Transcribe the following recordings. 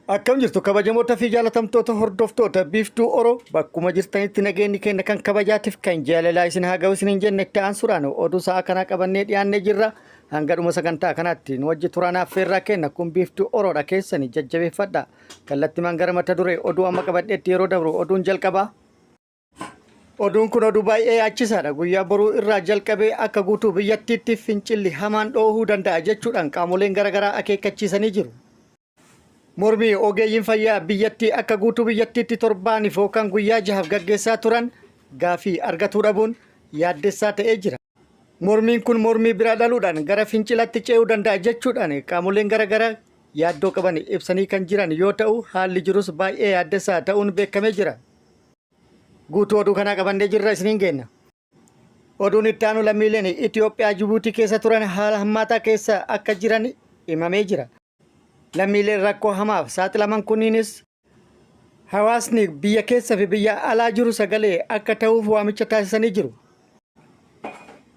Akkam jirtu kabajamoota fi jaalatamtoota hordoftoota Biiftuu Oro, bakkuma jirtanitti nageenyi keenya kan kabajaatiif kan jaalalaa isin haa ga'u isiniin jenne. Itti aansuudhaan oduu sa'a kanaa qabannee dhiyaannee jirra. Hanga dhuma sagantaa kanaatti nu wajji turaan affeerraa kenna. Kun Biiftuu Oroodha, keessani jajjabeeffadha. Kallattimaan gara mata duree oduu amma qabadheetti yeroo dabru, oduun jalqabaa. Oduun kun oduu baay'ee yaachisaadha. Guyyaa boruu irraa jalqabee akka guutuu biyyattiitti fincilli hamaan dhoohuu danda'a jechuudhaan qaamoleen garaagaraa akeekkachiisanii jiru. Mormii ogeeyyiin fayyaa biyyattii akka guutuu biyyattiitti torbaaniif yookaan guyyaa jahaaf gaggeessaa turan gaafii argatuu dhabuun yaaddessaa ta'ee jira. Mormiin kun mormii biraa dhaluudhaan gara fincilaatti ce'uu danda'a jechuudhaan qaamoleen garaagaraa yaaddoo qaban ibsanii kan jiran yoo ta'u, haalli jirus baay'ee yaaddessaa ta'uun beekamee jira. Guutuu oduu kanaa qabannee jirra, isiniin geenna. Oduun itti aanu, lammiileen Itoophiyaa Jibuutii keessa turan haala hammaataa keessa akka jiran himamee jira. Lammiileen rakkoo hamaaf saaxilaman kunniinis hawaasni biyya keessa fi biyya alaa jiru sagalee akka ta'uuf waamicha taasisanii jiru.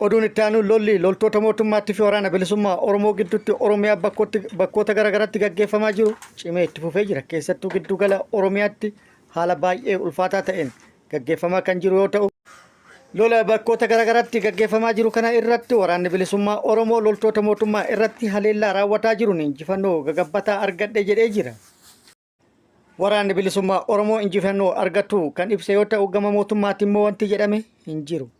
Oduun itti aanu, lolli loltoota mootummaatti fi Waraana Bilisummaa Oromoo gidduutti Oromiyaa bakkoota garaagaraatti gaggeeffamaa jiru cimee itti fufee jira. Keessattuu giddugala Oromiyaatti haala baay'ee ulfaataa ta'een gaggeeffamaa kan jiru yoo ta'u, lola bakkoota garaagaraatti gaggeeffamaa jiru kana irratti Waraanni Bilisummaa Oromoo loltoota mootummaa irratti haleellaa raawwataa jiruun injifannoo gagabbataa argadhe jedhee jira. Waraanni Bilisummaa Oromoo injifannoo argatu kan ibse yoo ta'u, gama mootummaatti immoo wanti jedhame hin jiru.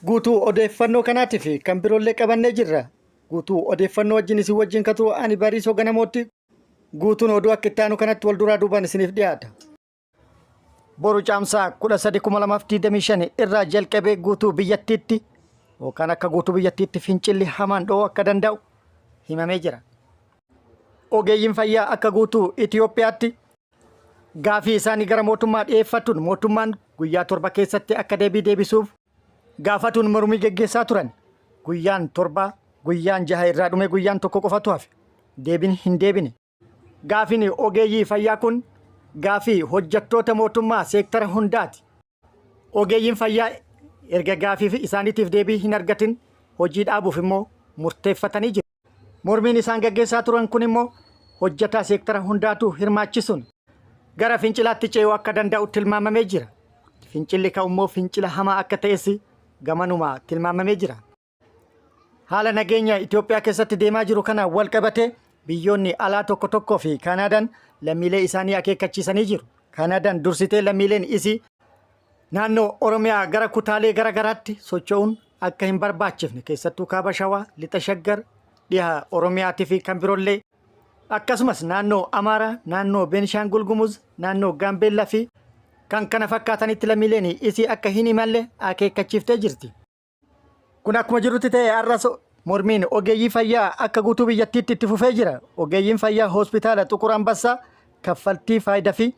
Guutuu odeeffannoo kanaatii fi kan biroollee qabannee jirra. Guutuu odeeffannoo wajjin isin wajjin kan turu ani Bariisoo Ganamootti. Guutuun oduu akka itti aanu kanatti wal duraa duubaan isiniif dhiyaata. Boru Caamsaa 13,2025 irraa jalqabee guutuu biyyattiitti yookaan akka guutuu biyyattiitti fincilli hamaan dho'uu akka danda'u himamee jira. Ogeeyyiin fayyaa akka guutuu Itoophiyaatti gaafii isaanii gara mootummaa dhiyeeffatuun mootummaan guyyaa 7 keessatti akka deebii deebisuuf gaafatuun mormii geggeessaa turan. Guyyaan 7, guyyaan 6 irraa dhume, guyyaan 1 qofatu hafe. Deebiin hin deebine. Gaafiin ogeeyyii fayyaa kun gaafii hojjettoota mootummaa seektara hundaati. Ogeeyyiin fayyaa erga gaafii isaaniitiif deebii hin argatin hojii dhaabuuf immoo murteeffatanii jiru. Mormiin isaan gaggeessaa turan kun immoo hojjetaa seektara hundaatu hirmaachisuun gara fincilaatti ce'uu akka danda'u tilmaamamee jira. Fincilli ka'u immoo fincila hamaa akka ta'es gamanuma tilmaamamee jira. Haala nageenya Itoophiyaa keessatti deemaa jiru kana wal qabatee biyyoonni alaa tokko tokkoo fi Kaanaadaan lammiilee isaanii akeekkachiisanii jiru. Kaanaadaan dursitee lammiileen isii naannoo Oromiyaa gara kutaalee gara garaatti socho'uun akka hin barbaachifne, keessattuu kaaba Shawaa, lixa Shaggar, dhiha Oromiyaatii fi kan biroollee, akkasumas naannoo Amaaraa, naannoo Beenishaangul Gumuz, naannoo Gaambeellaa fi kan kana fakkaatanitti lammiileen isii akka hin imalle akeekkachiiftee jirti. Kun akkuma jirutti ta'e, har'as mormiin ogeeyyii fayyaa akka guutuu biyyattiitti itti fufee jira. Ogeeyyiin fayyaa hospitaala Xuqur Ambassaa kaffaltii faayidaa fi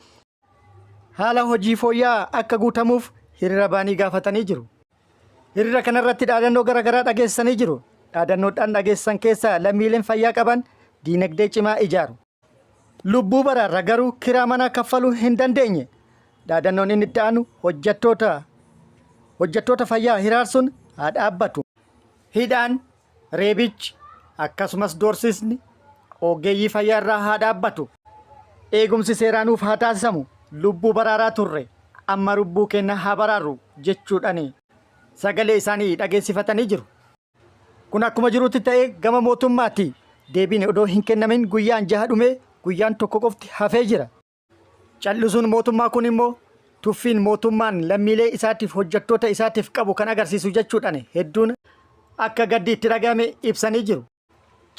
haala hojii fooyya'aa akka guutamuuf hiriira ba'anii gaafatanii jiru. Hiriira kanarratti dhaadannoo garaagaraa dhageessisanii jiru. Dhaadannoodhaan dhageessisan keessaa lammiileen fayyaa qaban diinagdee cimaa ijaaru. Lubbuu baraarra, garuu kiraa manaa kaffaluu hin dandeenye. Dhaadannoon inni itti aanu, hojjettoota fayyaa hiraarsuun haa dhaabbatu. Hidhaan, reebichi, akkasumas doorsisni ogeeyyii fayyaa irraa haa dhaabbatu. Eegumsi seeraa nuuf haa taasisamu. Lubbuu baraaraa turre, amma lubbuu keenya haa baraarru jechuudhaan sagalee isaanii dhageessifatanii jiru. Kun akkuma jirutti ta'ee, gama mootummaatti deebiin odoo hin kennamin guyyaan 6 dhumee guyyaan 1 qofti hafee jira. Cal'isuun mootummaa kun immoo tuffiin mootummaan lammiilee isaatiif, hojjettoota isaatiif qabu kan agarsiisu jechuudhaan hedduun akka gaddi itti dhagahame ibsanii jiru.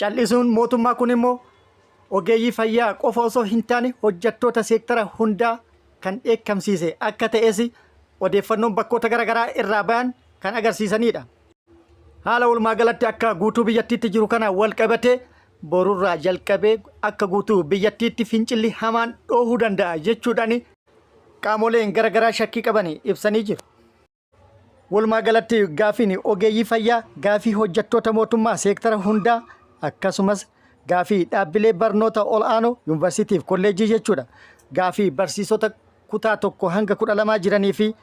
Cal'isuun mootummaa kun immoo ogeeyyii fayyaa qofa osoo hin taane hojjettoota seektara hundaa kan dheekkamsiise akka ta'es odeeffannoon bakkoota garaagaraa irraa bayan kan agarsiisanidha. Haala walumaa galatti akka guutuu biyyattiitti jiru kana wal qabatee borurraa jalqabee akka guutuu biyyattiitti fincilli hamaan dhoohuu danda'a jechuudhaan qaamoleen garaagaraa shakkii qaban ibsanii jiru. Walumaa galatti gaafiin ogeeyyii fayyaa gaafii hojjettoota mootummaa seektara hundaa, akkasumas gaafii dhaabbilee barnoota ol'aanoo yuunivarsiitiif kolleejjii jechuudha. Gaafii barsiisota kutaa 1 hanga 12 jiranii fi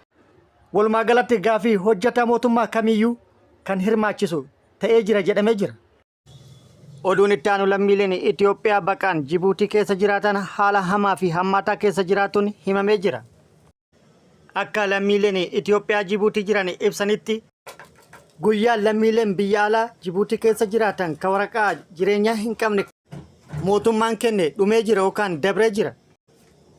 walumaa galatti gaafii hojjetaa mootummaa kamiyyuu kan hirmaachisu ta'ee jira jedhamee jira. Oduun itti aanu lammiileen Itoophiyaa baqaan Jibuutii keessa jiraatan haala hamaa fi hammaataa keessa jiraatuun himamee jira. Akka lammiileen Itoophiyaa Jibuutii jiran ibsanitti guyyaan lammiileen biyya alaa Jibuutii keessa jiraatan ka waraqaa jireenyaa hin qabne mootummaan kenne dhumee jira yookaan dabree jira.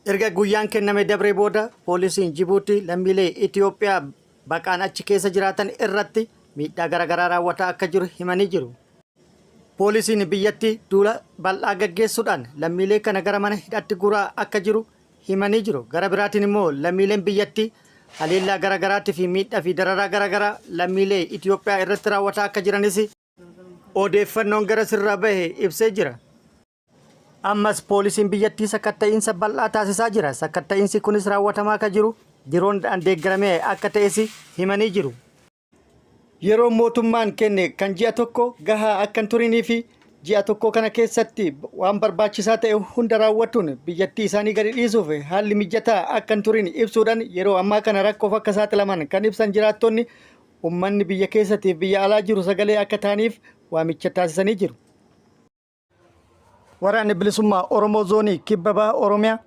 Erga guyyaan kenname dabree booda poolisiin Jibuutii lammiilee Itoophiyaa baqaan achi keessa jiraatan irratti miidhaa garaagaraa raawwataa akka jiru himanii jiru. Poolisiin biyyattii duula bal'aa gaggeessuudhaan lammiilee kana gara mana hidhaatti guuraa akka jiru himanii jiru. Gara biraatiin immoo lammiileen biyyattii haleellaa garaagaraatii fi miidhaa fi dararaa garaagaraa lammiilee Itoophiyaa irratti raawwataa akka jiranis odeeffannoon gara sirraa bahe ibsee jira. Ammas poolisiin biyyattii sakatta'iinsa bal'aa taasisaa jira. Sakatta'iinsi kunis raawwatamaa akka jiru diroondhaan deeggaramee akka ta'es himanii jiru. Yeroo mootummaan kenne kan ji'a tokko gahaa akka hin turinii fi ji'a tokko kana keessatti waan barbaachisaa ta'e hunda raawwatuun biyyattii isaanii gadi dhiisuuf haalli mijataa akka hin turin ibsuudhaan yeroo ammaa kana rakkoof akka saaxilaman kan ibsan jiraattonni ummanni biyya keessatiif biyya alaa jiru sagalee akka ta'aniif waamicha taasisanii jiru. Waraanni Bilisummaa Oromoo Zoonii Kibba Baha Oromiyaa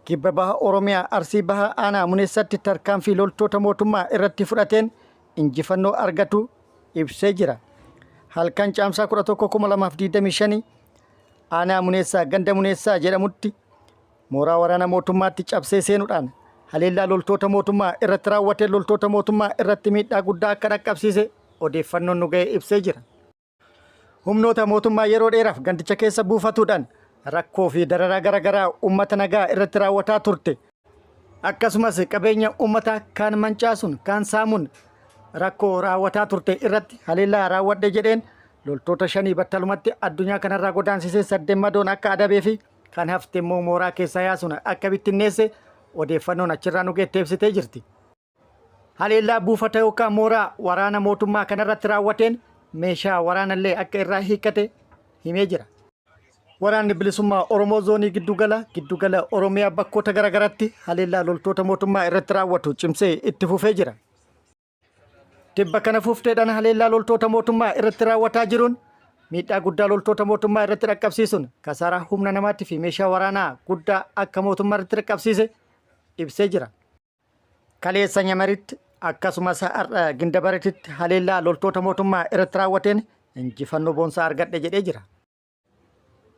Kibba Baha Oromiyaa Arsii Baha Aanaa Muneessatti tarkaanfii loltoota mootummaa irratti fudhateen injifannoo argatu ibsee jira. Halkan Caamsaa 11,2025 Aanaa Muneessaa ganda Muneessaa jedhamutti mooraa waraana mootummaatti cabsee seenuudhaan haleellaa loltoota mootummaa irratti raawwatee loltoota mootummaa irratti miidhaa guddaa akka dhaqqabsiise odeeffannoon nu ga'e ibsee jira. Humnoota mootummaa yeroo dheeraaf gandicha keessa buufatuudhaan rakkoo fi dararaa garaagaraa uummata nagaa irratti raawwataa turte. Akkasumas qabeenya uummataa kaan mancaasuun kaan saamuun rakkoo raawwataa turte irratti haleellaa raawwadhe jedheen loltoota shanii battalumatti addunyaa kanarraa godaansisee saddeet madoon akka adabee fi kan hafte immoo mooraa keessaa yaasuun akka bittinneesse odeeffannoon achirraa nu geette ibsitee jirti. Haleellaa buufata yookaan mooraa waraana mootummaa kanarratti raawwateen meeshaa waraanallee akka irraa hiikkate himee jira. Waraanni Bilisummaa Oromoo Zoonii Giddugala Giddugala Oromiyaa bakkoota garaagaraatti haleellaa loltoota mootummaa irratti raawwatu cimsee itti fufee jira. Tibba kana fufteedhaan haleellaa loltoota mootummaa irratti raawwataa jiruun miidhaa guddaa loltoota mootummaa irratti dhaqqabsiisuun kasaaraa humna namaatii fi meeshaa waraanaa guddaa akka mootummaa irratti dhaqqabsiise ibsee jira. Kaleessa Nyamaritti akkasumas har'a Gindabaratitti haleellaa loltoota mootummaa irratti raawwateen injifannoo boonsaa argadhe jedhee jira.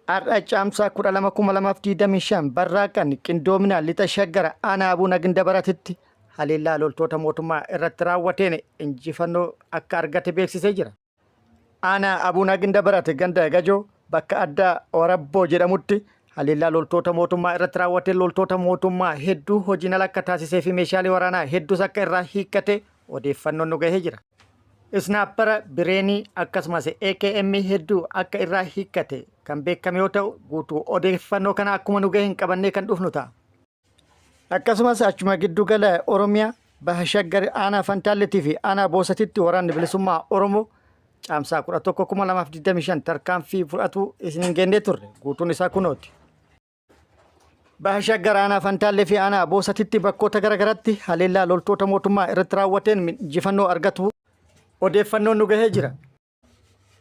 Har'a Caamsaa 12,2025 barraaqan qindoomina lixa Shaggar aanaa Abuuna Gindabaratitti haleellaa loltoota mootummaa irratti raawwateen injifannoo akka argate beeksisee jira. Aanaa Abuunaa Gindabarat ganda Gajoo bakka addaa Warabboo jedhamutti haleellaa loltoota mootummaa irratti raawwatee loltoota mootummaa hedduu hojiin ala akka taasisee fi meeshaalee waraanaa hedduus akka irraa hiikkate odeeffannoon nu gahee jira. Isnaappara bireenii akkasumas AKM hedduu akka irraa hiikkate kan beekame yoo ta'u guutuu odeeffannoo kana akkuma nu gaheen qabannee kan dhufnu ta'a. Akkasumas achuma giddu gala Oromiyaa Baha Shaggar aanaa Fantaalleetii fi aanaa Boosatitti waraanni bilisummaa Oromoo caamsaa 11,2025 tarkaanfii fudhatu isiniin geennee turre. Guutuun isaa kunooti. Baha Shaggar aanaa Fantaallee fi aanaa Boosatitti bakkoota garaagaraatti haleellaa loltoota mootummaa irratti raawwateen injifannoo argatu odeeffannoon nu gahee jira.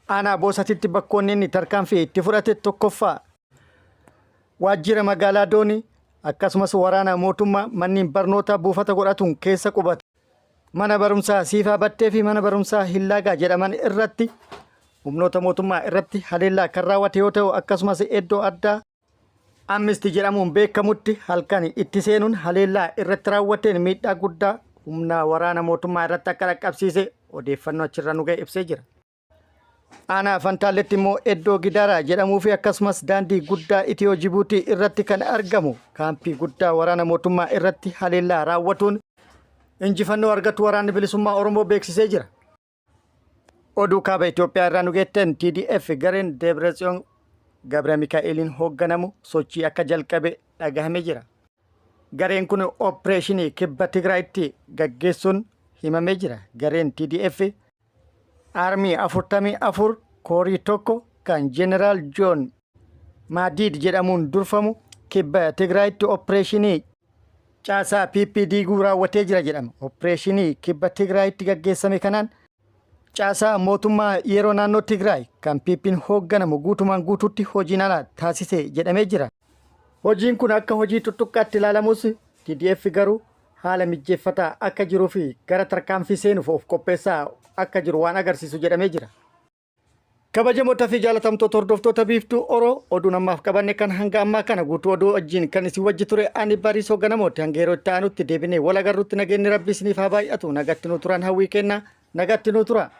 Aanaa Boosatitti bakkoonni inni tarkaanfii itti fudhate tokkoffaa waajjira magaalaa Doonii akkasumas waraana mootummaa manneen barnootaa buufata godhatuun keessa qubatu. Mana barumsaa Siifaa Battee fi mana barumsaa Hillaagaa jedhaman irratti humnoota mootummaa irratti haleellaa kan raawwate yoo ta'u akkasumas iddoo addaa Ammisti jedhamuun beekamutti halkan itti seenuun haleellaa irratti raawwateen miidhaa guddaa humna waraana mootummaa irratti akka dhaqqabsiise odeeffannoo achirra nu ga'e ibsee jira. Aanaa Fantaalletti immoo iddoo Gidaaraa jedhamuu fi akkasumas daandii guddaa Itiyoo Jibuutii irratti kan argamu kaampii guddaa waraana mootummaa irratti haleellaa raawwatuun injifannoo argatu waraanni bilisummaa Oromoo beeksisee jira. Oduu kaaba Itoophiyaa irraa nu geetteen TDF gareen Deebretsiyoon Gabra Mikaa'eliin hoogganamu sochii akka jalqabe dhagahame jira. Gareen kun opereeshinii kibba Tigraayitti gaggeessuun himamee jira. Gareen TDF Armii 44 koorii tokko kan Jeneraal Joon Maadiid jedhamuun durfamu kibba Tigraayitti opereeshinii caasaa PP diiguu raawwatee jira jedhama. Opereeshinii kibba Tigraayitti gaggeessame kanaan Caasaa mootummaa yeroo naannoo Tigraay kan PP'n hoogganamu guutumaan guutuutti hojiin ala taasise jedhamee jira. Hojiin kun akka hojii tuttuqqaatti ilaalamus TDF garuu haala mijjeeffataa akka jiruu fi gara tarkaanfii seenuuf of qopheessaa akka jiru waan agarsiisu jedhamee jira. Kabajamoota fi jaalatamtoota hordoftoota Biiftuu Oro, oduun ammaaf qabanne kan hanga ammaa kana. Guutuu oduu wajjin kan isin wajji ture ani Bariisoo Ganamooti. Hanga yeroo itti aanutti deebinee wal agarrutti nageenyi Rabbi isiniif haa baay'atu. Nagatti nuu turan hawwii kenna. Nagatti nuu tura.